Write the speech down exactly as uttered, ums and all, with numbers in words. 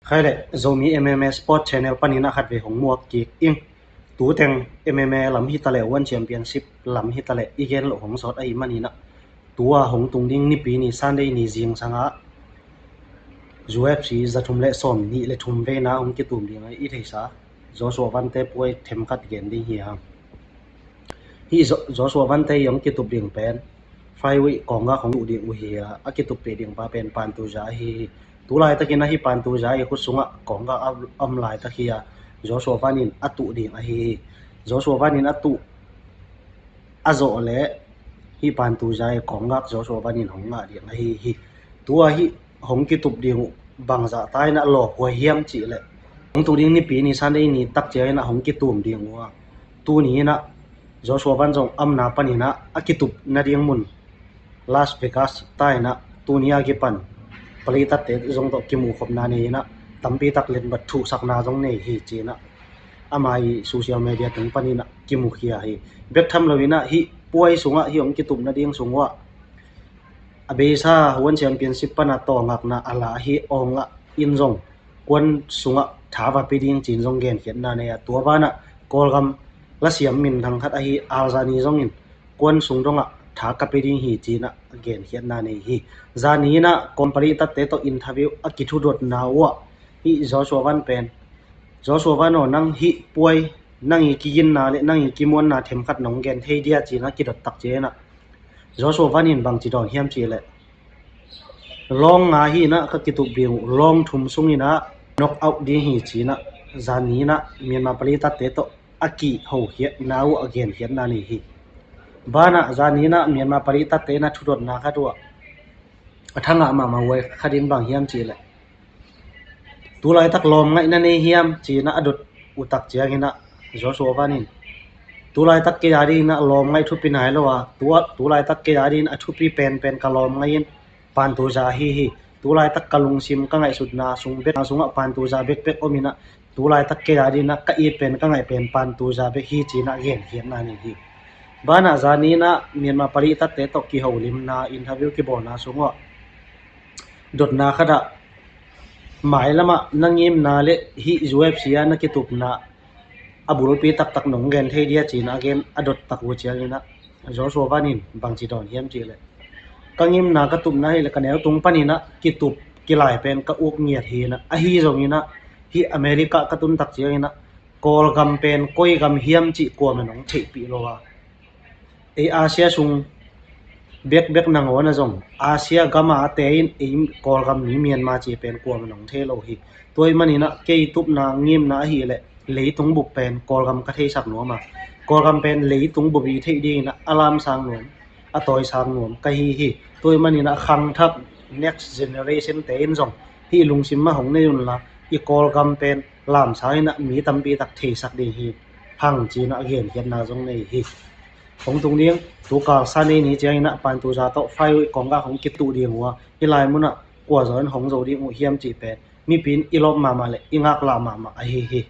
Khai le Zomi M M A Sport Channel panin a khat ve hong muak kik ing. Tu teng M M A lam hi ta le, One Championship lam hi ta le, i gen lo hong sawt ahi manin a, tua hong tung ding nipi ni Sunday ni zingsang a U F C za thum le sawm nih le thum veina hong kitum ding a i theisa Joshua Van te puai themkhat gen ding hi hang. Hi Jo- Joshua Van te i hong kitup ding pen flyweight kawngak hong tuh ding uh hi a, a kitup pih ding pa pen Pantoja ahi hi. Tu laitakin a hi Pantoja i khut sungah kawngak a om laitak hi a, Joshua Van in a tuh ding ahi hi. Joshua Van in a tuh a zawh le hi Pantoja i kawngak Joshua Van in hong ngah ding ahi hi. Tua hi hong kitup ding uh bangzah ta in a lawp huai hiam cih le, hong tung ding nipi ni Sunday ni tak ciangin a hong kitum ding uh a, tuni in a Joshua Van zong amna panin a a kitup nading mun Las Vegas ta in a, tuni a kipan paleitatte zong tawh kimuhkhopna nei in a, tampi tak letbat thuhsakna zong nei hi ci in a, ama i social media tung panin a kimukhia hi. Bek tham lo in a, hi puai sungah hi hong kitup nading sung uh a, a beisa One Championship pan a tawngakna a la hi awng ah in zong kuan sungah tha va pia ding ci in zong genkhiatna nei a, tua banah Kawlgam lasiam minthang khat ahi Al Zani zong in kuan sung dongah tha ka pia ding hi ci in a genkhiatna nei hi. Zani in a kawm paleitatte tawh interview a kithudotna uh a, hi Joshua Van pen, Joshua Van aw, nang hi puai, nang i kiginna le nang i kimuanna themkhat nong gen thei dia ci in a kidot tak ciangin a, Joshua Van in bangci dawn hiam cih le, round nga hi in a ka kitup ding uh, round thum sung in a knock out ding hi ci in a, Zani in a Myanmar paleitatte tawh a kihokhiatna uh a genkhiatna nei hi. Banah Zani in a Myanmar paleitatte in a thudotna khat uh a, a thangah mahmah huai khat in bang hiam cih le, tu laitak lawm ngaih na nei hiam ci in a a dot uh tak ciangin a, Joshua Van in, tu laitak kei a ding in a lawm ngaih thupi nai lo a, tu, tu laitak kei a ding in a thupi penpen ka lawm ngaih in Pantoja ahi hi. Tu laitak ka lungsim ka ngaihsutna sung bek, sungah Pantoja bekbek om in a, tu laitak kei a ding in a ka it pen ka ngaih pen Pantoja bek hi ci in a genkhiatna nei hi. Banah Zani in a Myanmar paleitatte tawh kiholimna interview kibawlna sung uh a, dotna khat ah, mailamah na ngimna le hi U F C a na kitupna a bulpi taktak nong gen thei dia ci in a gen a dot tak uh ciangin a, Joshua Van in bangci dawn hiam cih le, ka ngimna ka tupna hi le ka neu tung panin a kitup kilai pen ka uk ngiat hi in a, ahi zongin a hi America ka tun tak ciangin a Kawlgam pen koi gam hiam cih kuamah nong theihpih lo a, ei Asia sung bekbek nangawn a zong Asia gam a te in ei Kawlgam mi Myanmar ci pen kuamah nong thei lo hi. Tua ahih manin a kei tupna ngimna ahih leh leitung bup pen Kawlgam ka theisak nuam a, Kawlgam pen leitung bup i theih dingin a lamsang nuam, a tawisang nuam ka hi hi. Tua ahih manin a khangthak next generation te in zong hih lungsim mah hong nei unla, i Kawlgam pen lamsang in a mi tampi tak theisak ding hi hang ci in a genkhiatna zong nei hi. Hong tung ding, tu kal Sunday ni ciangin a Pantoja tawh flyweight kawngak hong kituh ding uh a, hih lai munah kua zaw in hong zo ding uh hiam cih pen mipi in i lawp mahmah le i ngaklah mahmah ahi hi.